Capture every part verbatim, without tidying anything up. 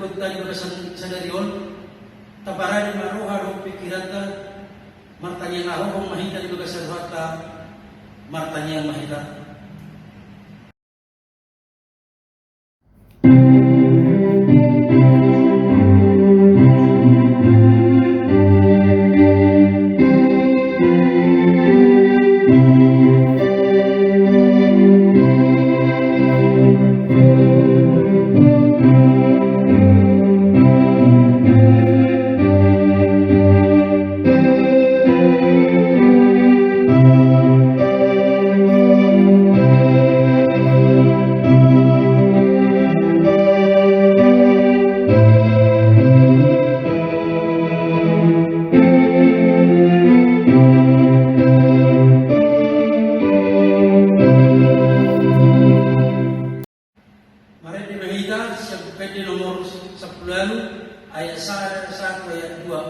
Tadi bagasan sadari on, taparade ma roha dohot pingkiranta, martangiang hahohom ma hita di bagasan rohanta, martangiang ma hita. Marende ma hita sian Buku Ende nomor sampulu ualu, ayat sada sahat tu ayat dua.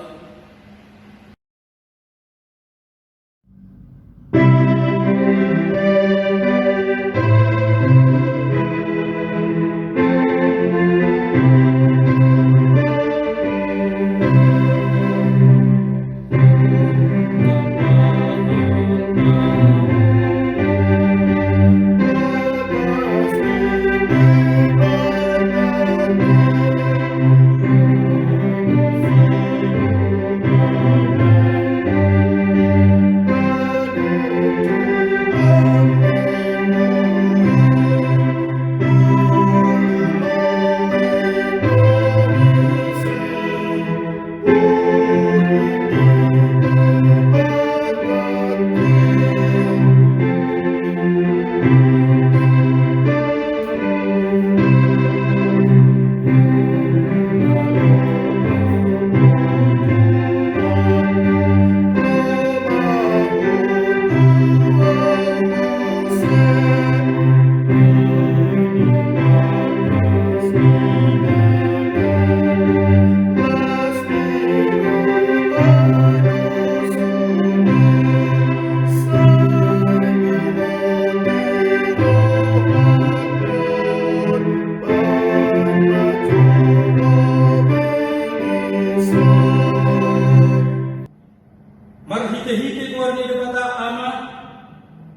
Marhitehite goar ni Debata Ama,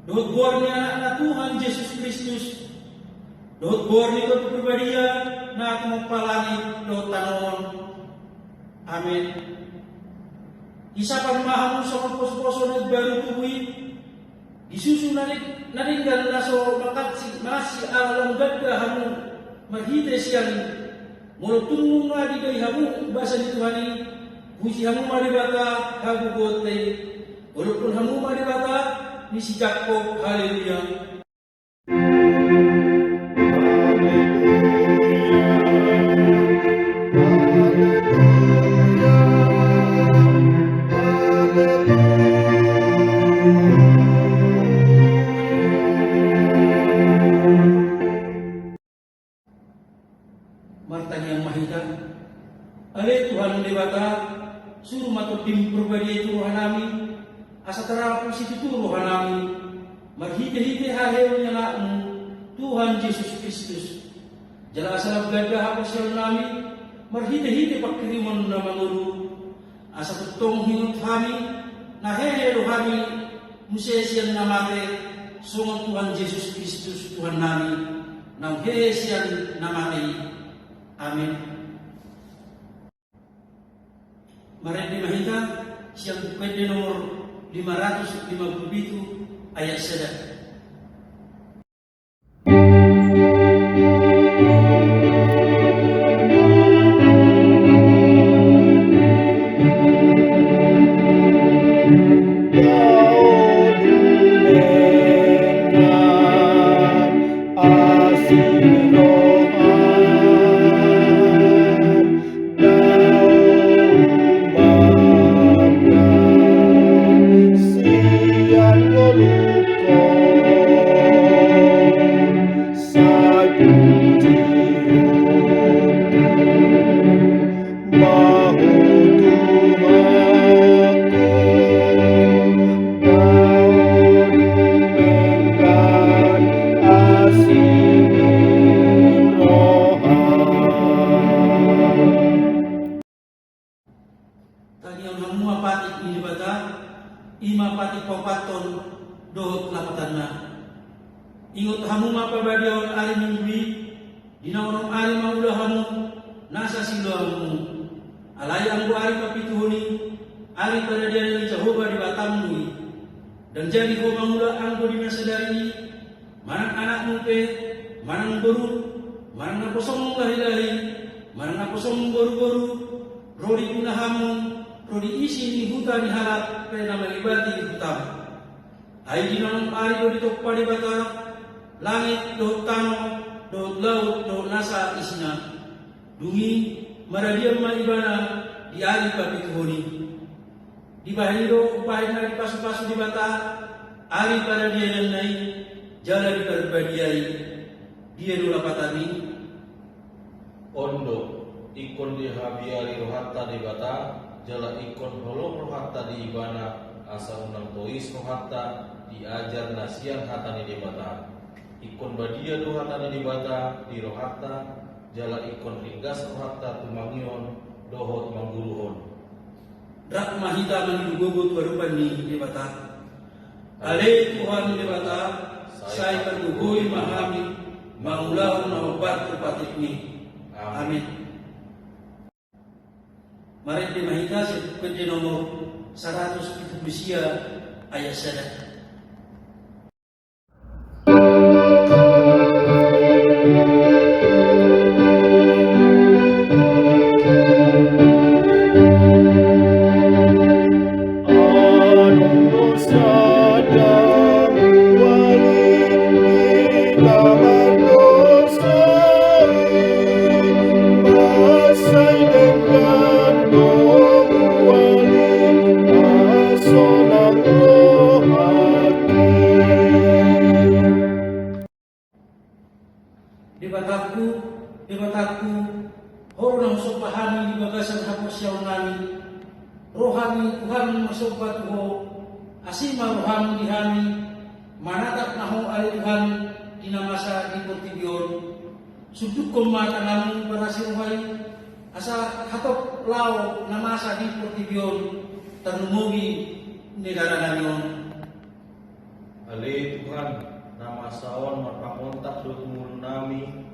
dohot goar ni Anakna Tuhan Jesus Kristus, dohot goar ni Tondi Parbadia, na tumompa langit dohot tano on. Amen. Isapon ma hamu songon posoposo na imbaru tubu i, di susu na denggan na so mangansi, mangansi ala lam ganda hamu marhite sian i. Molo tung nunga didai hamu basa ni Tuhan i, puji hamu ma Debata hagogoonta i, olophon hamu ma Debata ni si Jakkob. Haleluya. Martangiang ma hita. Ale Tuhan Debata, suru ma Tondim Parbadia i tu rohanami, asa tarapul situtu rohanami, marhitehite haheheon ni Anakmu, Tuhan Jesus Kristus. Jala asa lam ganda haporseaonnami, marhitehite pangkirimon na mangolu, asa tongtong huingot hami, na hehe do hami muse sian na mate, songon Tuhan Jesus Kristus Tuhannami, naung hehe sian na mate i. Amen. Marende ma hita sian Buku Ende nomor lima ratus lima puluh pitu, ayat sada. I ma patik paopathon dohot lapatanna. Ingot hamu ma parbadiaon ari Minggu i, di na onom ari mangula hamu nasa siulaonmu. Alai anggo ari papituhon i, ari paradianan ni Jahowa Debatam do i. Ndang jadi ho mangula anggo di na sadari i, manang anakmu pe, manang borum, manang naposommu lahilahi, manang naposommu boruboru, ro di punahanmu, ro di isi ni huta ni halak pe na manibati hutam. Ai di na onom ari do ditompa Debata langit dohot tano, dohot laut dohot nasa isina. Dung i maradian ma Ibana di ari papituhon i. Dibahen i do umbahen na dipasupasu Debata ari paradiananna i, jala diparbadiai. Dia do lapatan i? On do, ingkon dihabiari rohanta Debata, jala ingkon holom rohanta di Ibana, asa unang tois rohanta di ajar na sian hata ni Debata. Ingkon badia do hata ni Debata di rohanta, jala ingkon ringgas rohanta tumangihon dohot mangguruhon. Rap ma hita mangido gogo tu adopan ni Debata. Ale Tuhan Debata, sai pargogoi ma hami mangulahon na hombar tu patikmi. Amin. Marende ma hita sian Buku Ende nomor saratus pitu pulu sia, ayat sada. Debatangku, Debatangku, Ho do na husomba hami di bagasan haporseaonnami. Ro hami Tuhan marsomba tu Ho, asi ma roham di hami, manatap ma Ho ale Tuhan di na masa di portibi on. Sundukkon ma tanganmu parasi roha i, asa hatop laho na masa di portibi on tarlumobi negaranami on. Ale Tuhan, na masa on marpangontak do tu ngolunami,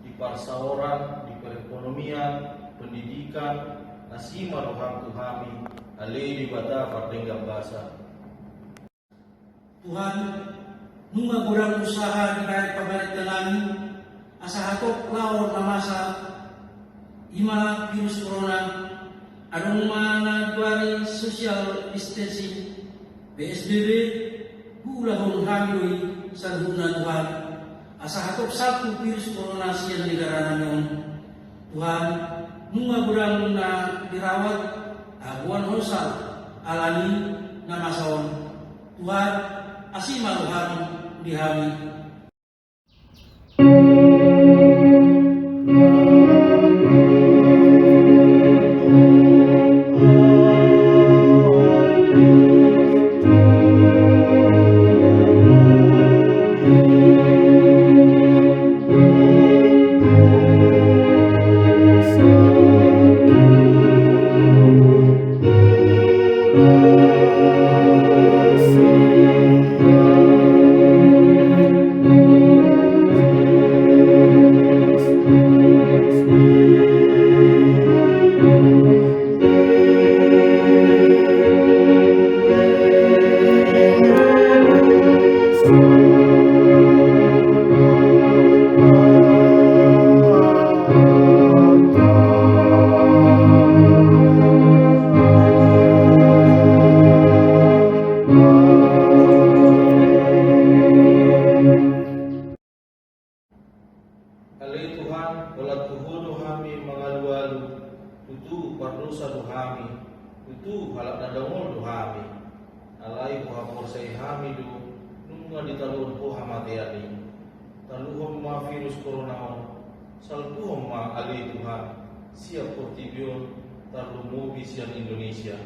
di parsaoran, di perekonomian, pendidikan, asi ma roham tu hami, ale Debata pardenggan basa. Tuhan, nunga godang usaha dibahen pamarentanami, asa hatop laho na masa, i ma virus corona, adong ma na digoari social distancing, P S B B, huulahon hami do i saluhutna Tuhan, asa hatop salpu virus corona sian negaranami on. Tuhan, nunga godang na dirawat, hagoan hosa, alani na masa on. Tuhan, asi ma roham di hami. Ale Tuhan, holan tu Ho do hami mangalualu, tutu pardosa do hami, tutu halak na dangol do hami. Alai Ho haporseai hami do, nunga ditaluhon Ho hamatean i. Taluhon ma virus corona on, salpuhon ma ale Tuhan, sian portibi on, tarlumobi sian Indonesia.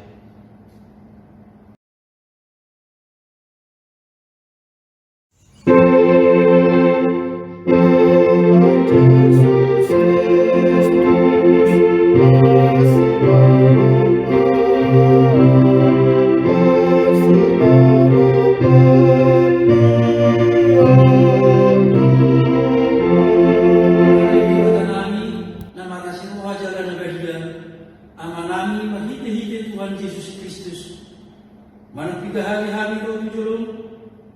Roha jala na badia, Amanami marhitehite Tuhan Jesus Kristus, manang piga hali hami ro tu jolom,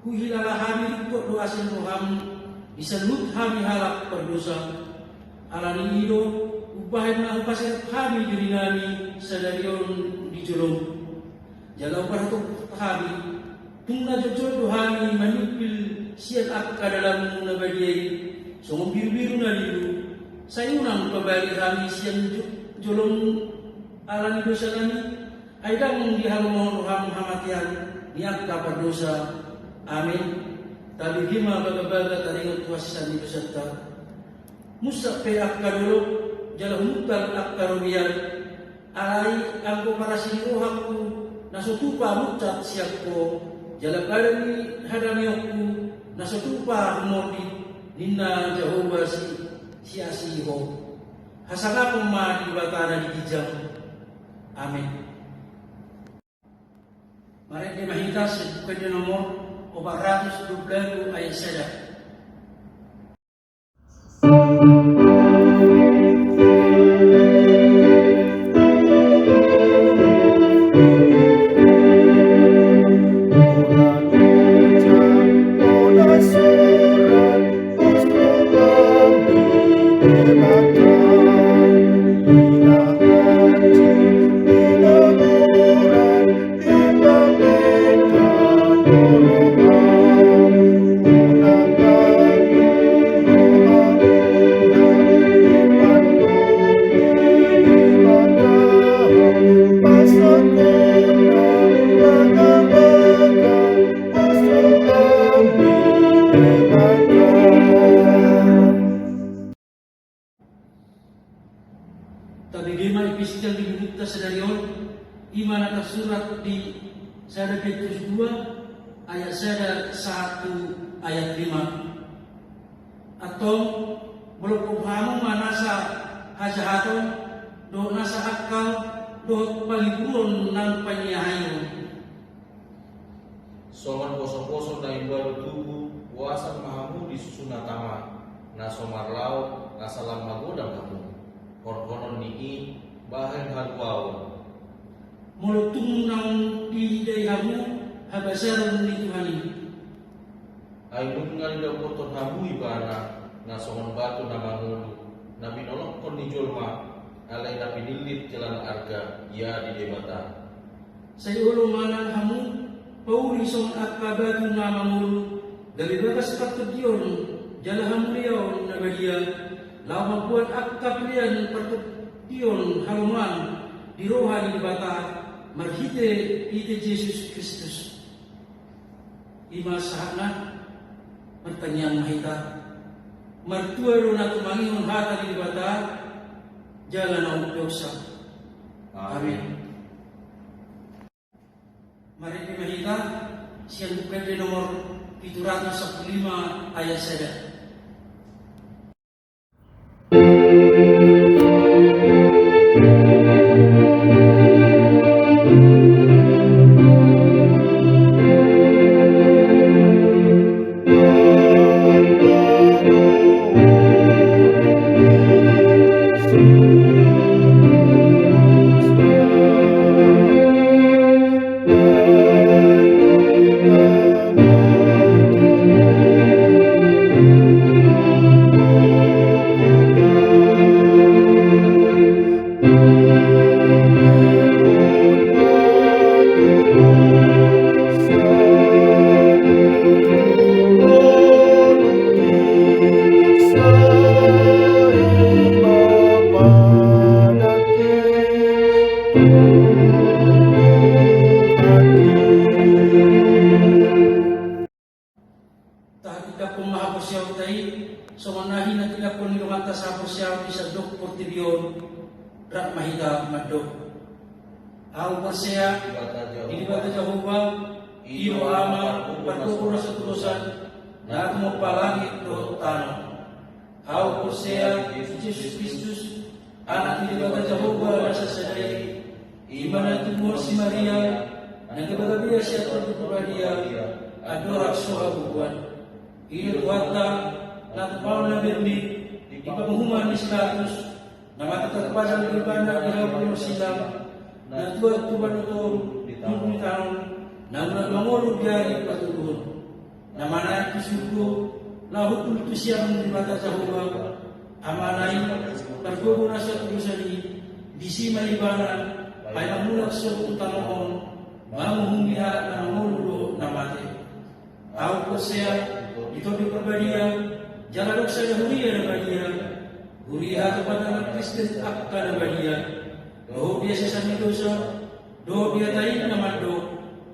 huhilala hami ringkot do asi ni roham, di saluhut hami halak pardosa. Ala ni i do, umbahen na hupaserep hami dirinami sadari on di jolom. Jala umparhatop hami, tung na jotjot do hami manimpil sian angka dalanmu na badia i, songon birubiru na lilu, sai unang pabali hami sian jo-, jolommu ala ni dosanami, ai ndang dihalomahon roham hamatean ni angka pardosa. Amen. Tabege ma bagabaga taringot tu hasesaan ni dosanta. Munsak pe angka dolok, jala humuntal angka robean. Alai anggo parasi ni rohangku, na so tupa munsak sian Ho, jala padan ni hadameonku, na so tupa humordit, ninna Jahowa si, siasi Ho. Hasangapon ma di Debata na di ginjang. Amen. Marende ma hita sian Buku Ende nomor opat ratus dua puluh ayat sada. Tabege ma epistel di bukunta sadari on, i ma na tarsurat di sada Petrus dua ayat sada sahat tu ayat lima. Antong, molo pop hamu ma nasa hajahaton, dohot nasa angkal, dohot pangiburuon nang paniahaion. Songon posoposo na imbaru tubu, boasan ma hamu di susu na tama, na so marlaok, asa lam magodang hamu. Horhonon ni i, bahen haluaon. Molo tung naung diidai hamu habasaron ni Tuhan i. Ai nunga didapothon hamu Ibana, na songon batu na mangolu, na binolongkon ni jolma, alai na pinillit jala na arga, ia di Debata. Sai olo ma nang hamu pauli songon angka batu na mangolu, gabe bagas partondion jala hamuliaon na badia, laho mamboan angka pelean partondion halomoan di roha ni Debata marhitehite Jesus Kristus. I ma sahatna. Martangiang ma hita. Martua do na tumangihon hata ni Debata jala na umpeopsa. Amen. Amen. Marende ma hita sian Buku Ende nomor pitu ratus sampulu lima ayat sada. Tahatindangkon ma haporseaonta i, songon na hinatindangkon ni donganta sahaporseaon di sandok portibi on, rap ma hita mandok. Ahu porsea di Debata Jahowa, i do Ama, Pardomu na so tudosan, na tumompa langit dohot tano. Ahu porsea di Jesus Kristus, Anak ni Debata Jahowa na sasada i, i ma na tinumbuhon si Maria, na gabe-gabea sian Tondi Porbadia, andorang so habubuhan. I do Tuhanta, na tumpahon na bernik di panguhuman ni si Pilatus, Na mate tarpajal do ibana di hau ni silam, na tuat tu banotoru, di tano, na mulak mangolu di ari patuduhon. Na manaek tu surgo, laho hundul tu siamun ni Debata Jahowa, Amana i, pargogo na so atudosan i, disi ma ibana, paima mulak sogot tu tano on, manguhumi halak na mangolu dohot na mate. Ahu porsea di Tondi Parbadia, jala adong sada huria na badia, huria hatopan anak Kristen angka na badia, dohot di hasesaan ni dosa, dohot di hata i na mandok,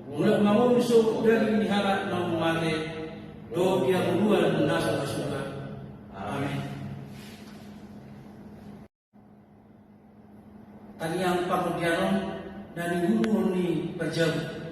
mulak mangolu sogot daging ni halak na mate, dohot di hangoluan na so ra suda. Amin. Tangiang parrobean on na niuluhon ni parjabu.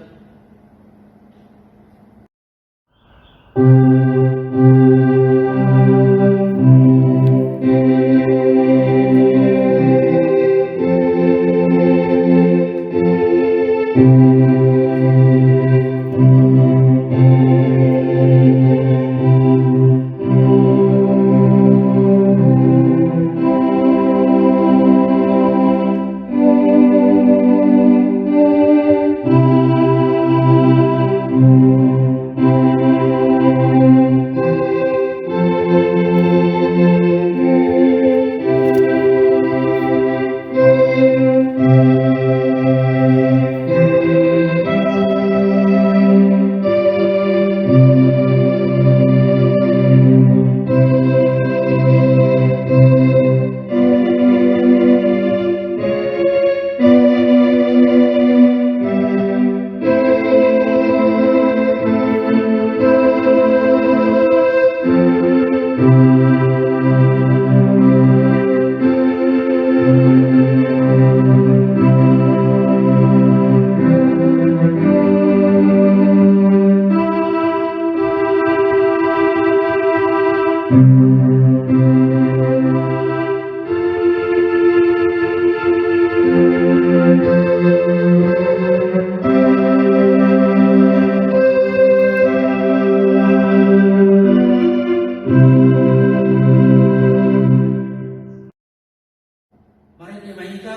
Marende ma hita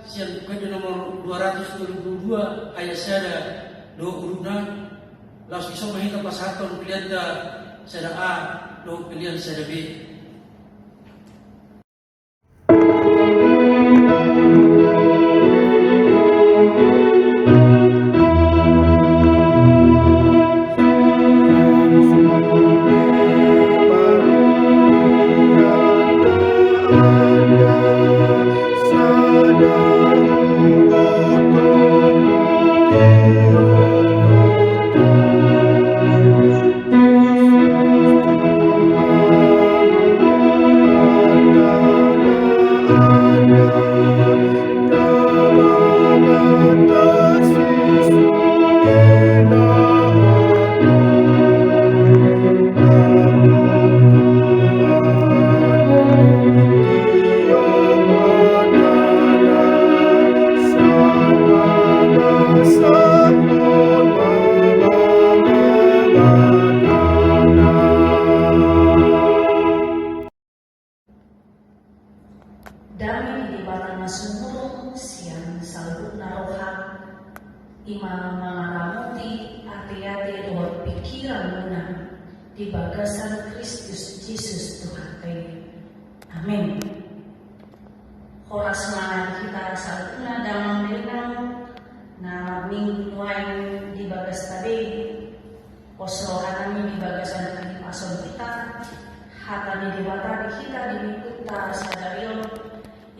sian Buku Ende nomor dua ratus tolu pulu dua ayat sada dohot ualuna, laos disi ma hita pasahathon pelean sada A dohot pelean sada B. Dame ni Debata na sumurung sian saluhutna roha, i ma mangaramoti ateate dohot pingkiranmuna di bagasan Kristus Jesus Tuhanta i. Amin. Horas ma di hita saluhutna damang dainang na marminggu nuaeng di bagasta be. Pos rohanami di bagasan hahipason hita, hata ni Debata di hita di minggunta sadari on,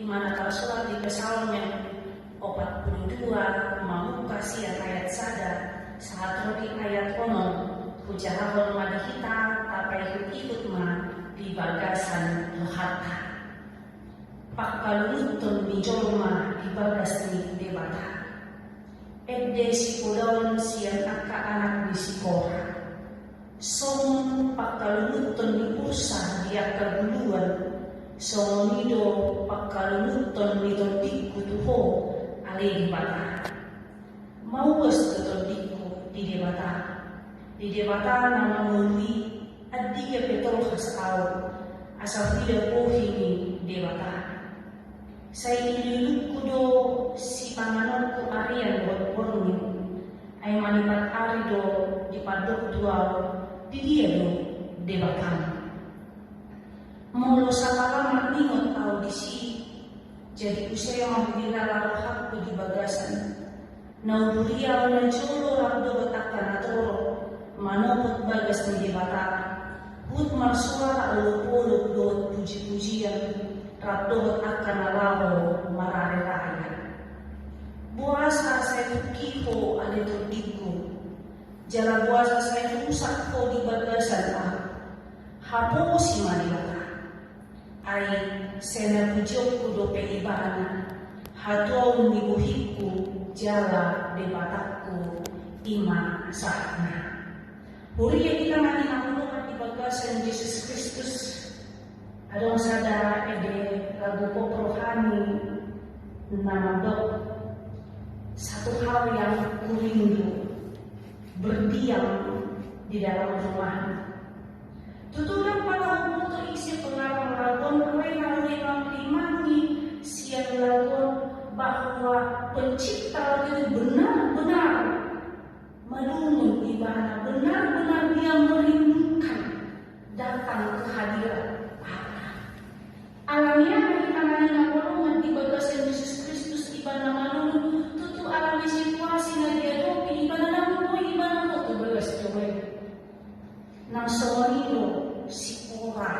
i ma na tarsurat di Psalmen opat pulu dua, mamungka sian ayat sada sahat ro di ayat onom. Hujahahon ma di hita, tapaihutihut ma di bagasan rohanta. Pangkalungunhon ni jolma di bagas ni Debata. Ende sipodaon sian angka anak ni si Kora. Songon pangkalungunhon ni ursa di angka guluan, songon i do pangkalungunhon ni tondingku tu Ho, ale Debata. Mauas do tondingku di Debata, di Debata na mangolu i. Andigan pe tolhas ahu, asa huida bohi ni Debata. Sai iluilungku do sipanganonku arian dohot borngin, ai manipat ari do dipandok tu ahu, di dia do Debatam. Molo sapala maringot ahu disi, jadi use ma hudilala rohangku di bagasan. Na uduria na jolo rap dohot angka na torop manopot bagas ni Debata, huhut marsuara olopolop dohot pujipujian rap dohot angka na laho marari raya. Boasa sai tungki ho ale tondingku, jala boasa sai rusak ho di bagasan ahu? Haposi ma Debata. Ai sai na pujionku dope Ibana, hatuaon ni bohingku jala Debatangku, i ma sahatna. Huria hita na hinaholongan di bagasan Jesus Kristus, adong sada ende lagu pop rohani na mandok, satu hal yang kurindu, berdiam di dalam rumahmu. Tutu ndang pala huboto ise pengarang lagu on, alai na uli mangimangi sian lagu on bahwa pencipta lagu itu benar-benar malungun Ibana, benar-benar Dia merindukan datang ke hadirat Allah. Alani aha hita na hinaholongan di bagasan Jesus Kristus Ibana malungun? Tutu alani situasi na diadopi Ibana, ndang boi Ibana ho tu bagas joro i. Nang songon i do si Kora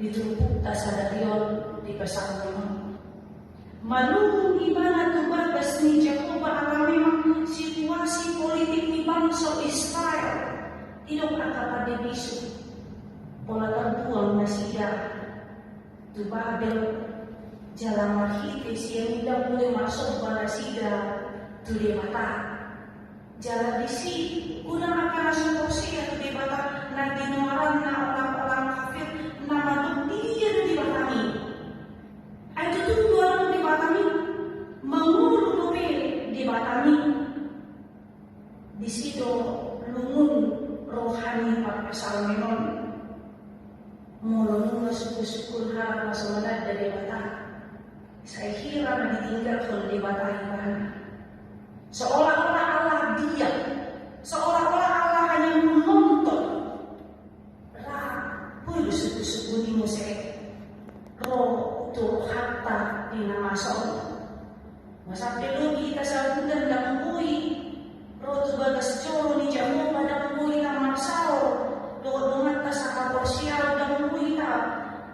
di turpukta sadari on, di Psalmen on. Malungun Ibana tu bagas ni Jahowa ala memang situasi politik ni bangso Israel. Didok angka pande bisu, pola tarbuang nasida tu Babel, jala marhite sian i ndang boi marsomba nasida tu Debata. Jala disi godang angka na so porsea tu Debata, na ginoaranna orang-orang kafir, na mandok dia do Debatami. Ai tutu do adong Debatami, mangolu dope Debatami. Disi do lungun roha ni parpsalmen on. Molo nunga sungkun-sungkun halak na so mananda Debata, sai hira ma ditinggalhon Debata ibana. Seolah-olah Allah diam, seolah-olah Allah hanya menonton. Ra, boi do sungkun-sungkun i muse ro tu rohanta di na masa on. Masa pe lobi hita sabulan ndang boi ro tu bagas joro ni Jahowa, ndang boi hita marsaor dohot donganta sahaporseaon, ndang boi hita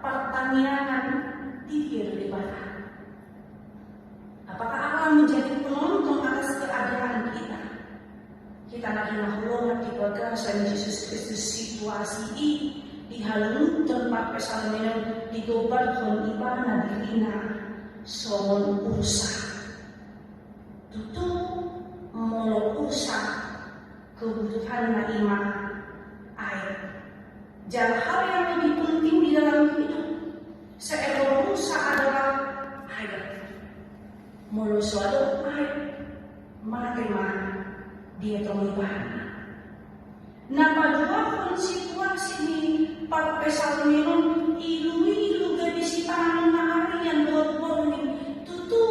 partangiangan, di dia do Debata? Apakah Allah menjadi penonton atas keadaan kita? Hita na hinaholongan di bagasan Jesus Kristus, situasi i dihalungunhon parpsalmen on, digombarhon ibana dirina songon ursa. Tutu molo ursa kebutuhanna i ma aek. Jala hal yang lebih penting di dalam hidup seekor rusa adalah aek. Molo so adong aek, mate ma dia tong ibana. Na paduahon situasi ni parpsalmen on, iluilu gabe sipanganon na arian dohot borngin. Tutu,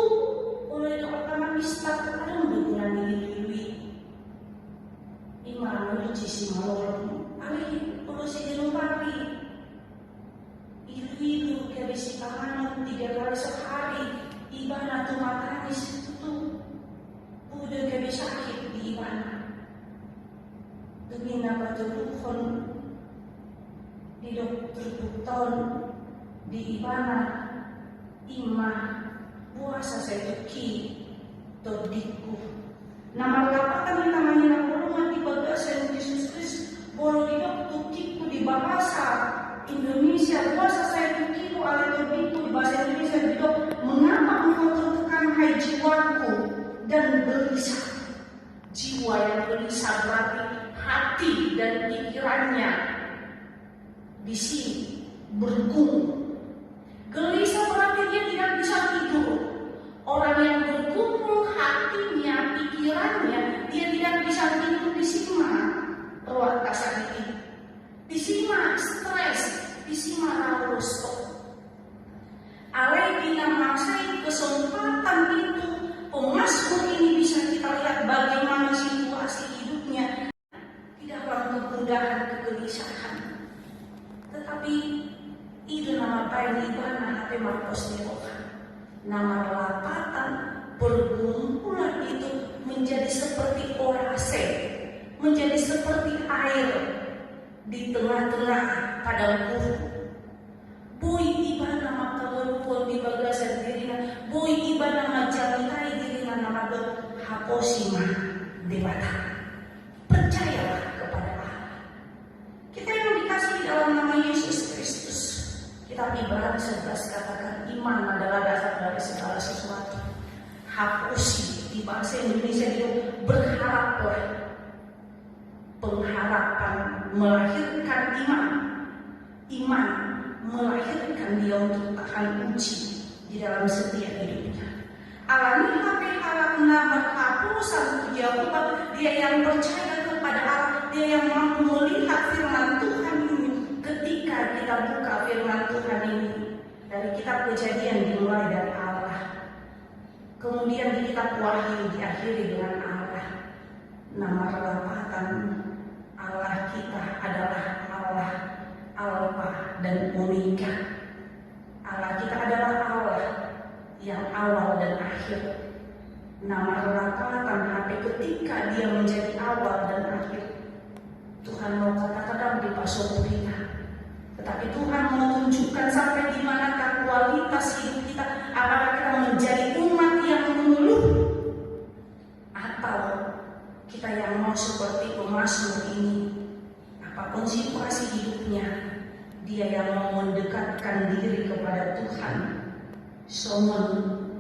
molo didok angka na pistar, adong do guna ni iluilu i. I ma na uji simalolong, alai ulos i di lupa i. Iluilu gabe sipanganon tiga kali sehari, ibana tumatangis tutu. Uda gabe sakit di ibana. Dung i na patoluhon, didok turpukta on di ibana, i ma, boasa sai tungki tondingku. Na marlapatan hita na hinaholongan di bagasan Jesus Kristus, molo didok tungkingku di bahasa Indonesia, boasa sai tungkiku ale tondingku, di bahasa Indonesia didok, mengapa engkau tertekan, hai jiwaku, dan gelisah? Jiwa yang gelisah berarti hati dan pikirannya di sini bergumul. Gelisah berarti dia tidak bisa tidur. Orang yang bergumul hatinya, pikirannya, dia tidak bisa tidur, disi ma ro angka sakit i. Disi ma stres, disi ma ra lolos. Alai di na masa i Na marlapatan pergumulan itu menjadi seperti oase, menjadi seperti air di tengah-tengah padang gurun. Boi ibana mangkalualuhon di bagasan dirina, boi ibana manjamitai dirina na mandok, haposi ma Debata. Percayalah kepada Allah. Kita yang dikasihi dalam nama Yesus Kristus, kitab Ibrani sebelas katakan iman adalah dasar dari segala sesuatu. Haposi, di bahasa Indonesia itu berharaplah. Pengharapan melahirkan iman. Iman melahirkan dia untuk tahan uji di dalam setiap hidupnya. Alani i pe halak na marhaposan tu Jahowa, dia yang percaya kepada Allah, dia yang mampu melihat firman Tuhan ini. Ketika kita buka firman Tuhan ini, dari kitab Kejadian dimulai dari Allah. Kemudian di kitab Wahyu diakhiri dengan Allah. Na marlapatan Allah kita adalah Allah Alfa dan Omega. Allah kita adalah Allah yang awal dan akhir. Na marlapatan hape ketika dia menjadi awal dan akhir. Tuhan mau katakan di pasal kita. Tetapi Tuhan mau tunjukkan sampai di manakah kualitas hidup kita, apakah kita menjadi umat yang mengeluh, atau kita yang mau seperti pemazmur ini, apapun situasi hidupnya, dia yang mau mendekatkan diri kepada Tuhan. Songon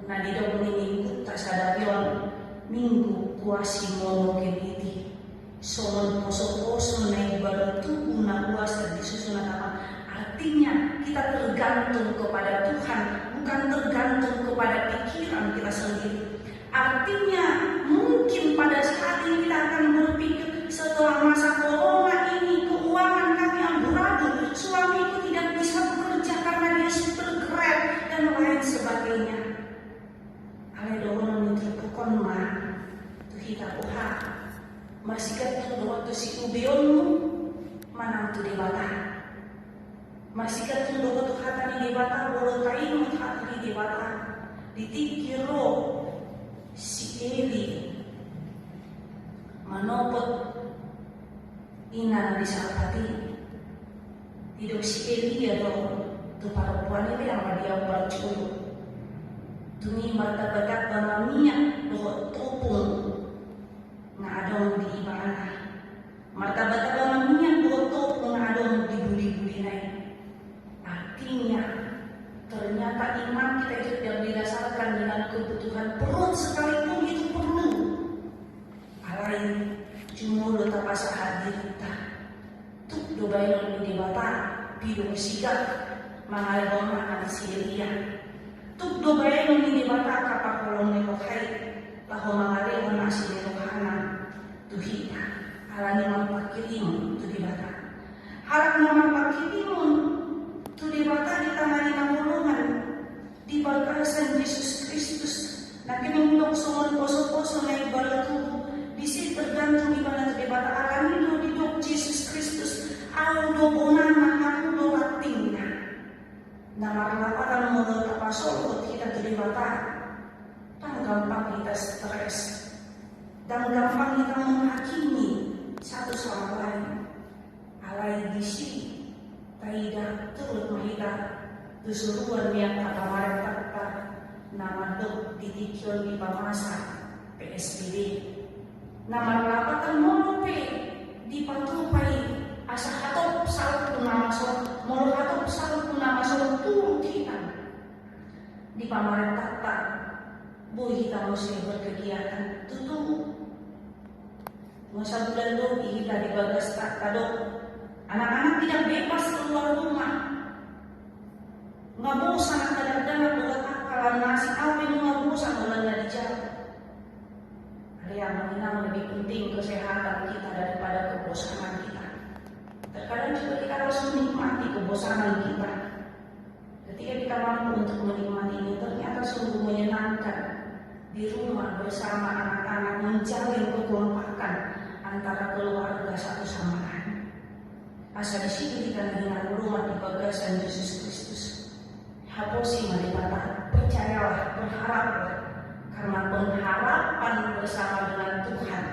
na didok ni mingguta sadari on, Minggu Quasimodogeniti. Songon poso-poso na imbaru tubu na uas di susu na tama. Artinya, kita tergantung kepada Tuhan, bukan tergantung kepada pikiran kita sendiri. Artinya, mungkin pada saat ini kita akan berpikir, setelah masa corona ini, keuangan kami amburadul, suamiku tidak bisa bekerja karena dia supir Grab, dan lain sebagainya. Alai dohonon ni turpuk on ma tu hita, boha, masigantung do ho tu siubeonmu manang tu Debata? Masigantung do ho tu hata ni Debata, molo taingot hata ni Debata di tingki ro si Eli manopot ina na di Sarpat i. Didok si Elia do tu parompuan i, lehon ma di au parjolo. Dung i martamba-tamba ma miak dohot topung na adong di ibana. Martamba-tamba ma miak dohot topung na adong di buli-bulina i. Artinya, ternyata iman kita itu tidak didasarkan dengan kebutuhan perut sekalipun itu perlu. Alai, jumolo tapasahat dirinta. Tuk do baenon ni Debata, pidong sigak, mangalehon mangan si Elia. Tuk do baenon ni Debata angka parholong ni roha i, laho mangalehon asi ni rohana tu hita, alani marpanghirimon tu Debata. Halak na marpanghirimon tu Debata di tangah ni hinaholongan, di bagasan Jesus Kristus, na kemeng didok songon poso-poso na imbaru tubu, disi tergantung ibana tu Debata. Alani do didok Jesus Kristus, Au do bonana, Au do rantingna. Na marlapatan molo tapasolhot hita tu Debata, ndang gampang hita stres, ndang gampang hita menghakimi satu sama lain. Alai disi taida, turut ma hita tu suruan ni angka pamarentanta na mandok di tingki on dipamasa P S B B. Na marlapatan molo pe dipatupa i asa hatop salpu na mason, molo hatop salpu na mason turut hita di pamarentanta, boi hita muse berkegiatan. Tutu. Nunga sabulan lobi hita di bagasta tadok, anak-anak tidak bebas keluar rumah. Nga bosan angka dakdanak dohot angka lan na asing, au pe nunga bosan holan na di jabu. Alai amang inang, lebih penting kesehatan kita daripada kebosanan kita. Terkadang juga kita harus menikmati kebosanan kita. Ketika kita mampu untuk menikmatinya, ternyata sungguh menyenangkan di rumah bersama anak-anak, menjalin kekompakan antara keluarga satu sama lain. Asa disi do hita na hinaholongan di bagasan Jesus Kristus. Haposi ma Debata, percayalah Harap, karena pengharapan bersama dengan Tuhan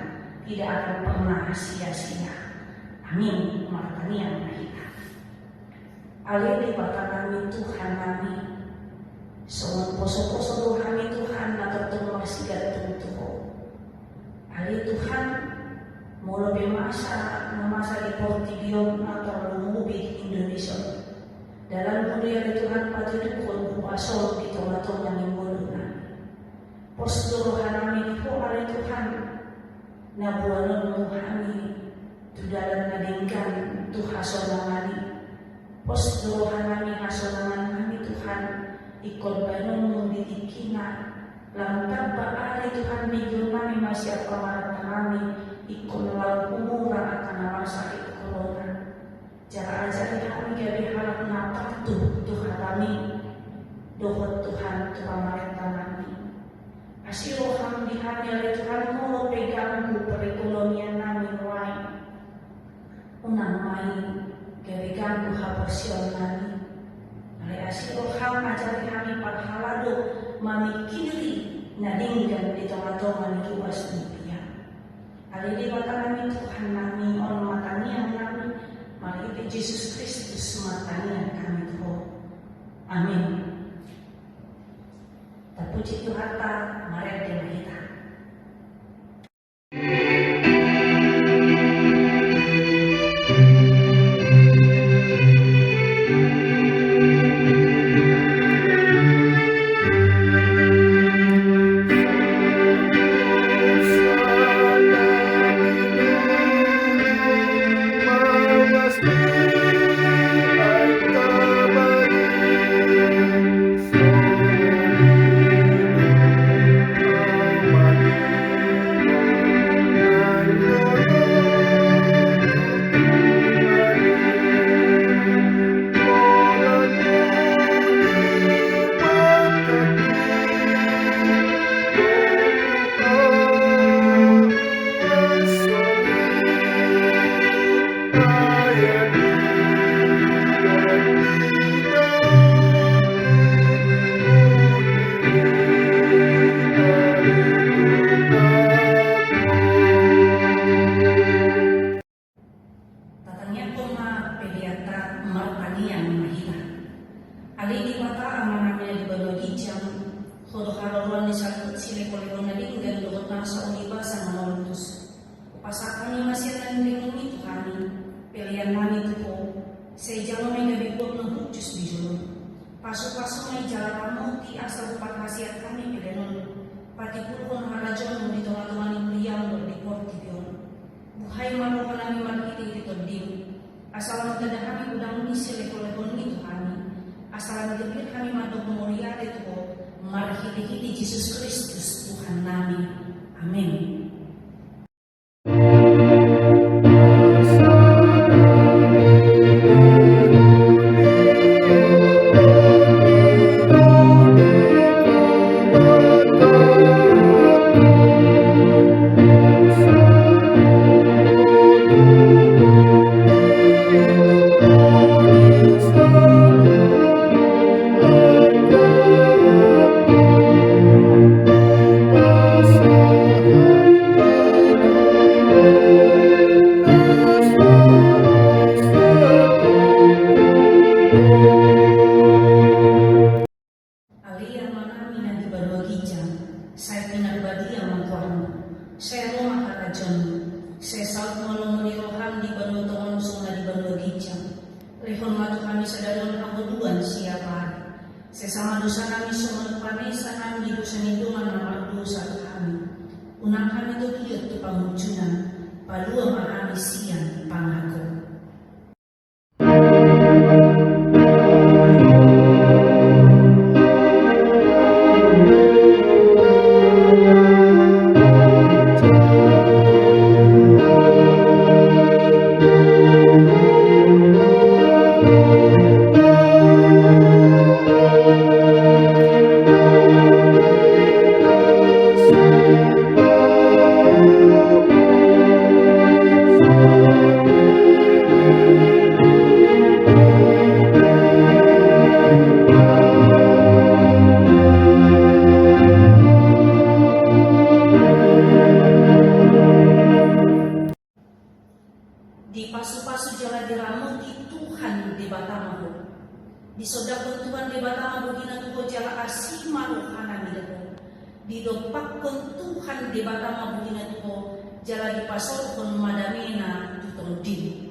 tidak akan pernah sia-sia. Amin. Martangiang ma hita. Ale Debata nami, Tuhan nami, songon poso-poso do hami Tuhan na tongtong marsigantung tu Ho. Ale Tuhan, molo pe masa na masa di portibi on na tarlumobi di Indonesia on, dalanmu do i ale Tuhan patuduhon huaso di tonga-tonga ni ngolu nami. Pos do roha nami di Ho ale Tuhan, na boanonmu hami tu dalan na denggan tu hasonangan i. Pos do roha nami hasonangan nami Tuhan, ingkon baenonmu di tingkina. Lam tamba ale Tuhan begeon nami ma sian pamarenta nami, ingkon lam humurang angka na marsahit corona. Jala ajari hami gabe halak na patuh tu hatami, dohot Tuhan tu pamarenta nami. Asi roham di hami ale Tuhan, molo pe ganggu perekonomian nami nuaeng. Unang ma i gabe ganggu haporseaon nami. Alai asi roham ajari hami parhalado mamingkiri na denggan di tonga-tonga ni ruas ni biang. Ale Debata nami, Tuhan nami, on ma tangiang nami, marhite Jesus Kristus ma tangiang hami tu Ho. Amin. Tapuji Tuhanta, marende ma hita. Tatangianghon ma peleanta, martangiang ma hita. Ale Debata Amanami na di banua ginjang, Ho do haroroan ni saluhut silehon-lehon na denggan dohot nasa ulibasa na mamutus. Pasahat hami ma sian na nilehonMi tu hami pelean nami tu Ho, sai jalo ma i gabe buat na hujus di jolom. Pasu-pasu ma i jala ramoti asa huparhaseat hami pelean on, patimbulhon harajaonMu di tonga-tonga ni huriaM dohot di portibi on. Buhai ma roha nami marhite-hite TondiM, asa lam tanda hami godang ni silehon-lehonMi tu hami, asa lam tanda hami mandok mauliate tu Ho, marhite-hite Jesus Kristus Tuhan nami. Amin. Ale Amanami na di banua ginjang, sai pinarbadia ma goarMu, sai ro ma harajaonMu, sai saut ma lomo ni rohaM di banua tonga on songon na di banua ginjang. Lehon ma tu hami sadari on hangoluan siapari. Sesa ma dosa nami songon panesanami di dosa ni dongan na mardosa tu hami. Unang hami togihon tu pangunjunan, palua ma hami sian pangago. Disondangkon Tuhan Debata ma bogina tu ho jala asi ma rohana mida ho. Didompakkon Tuhan Debata ma bogina tu ho jala dipasaorhon ma damena tu tondim.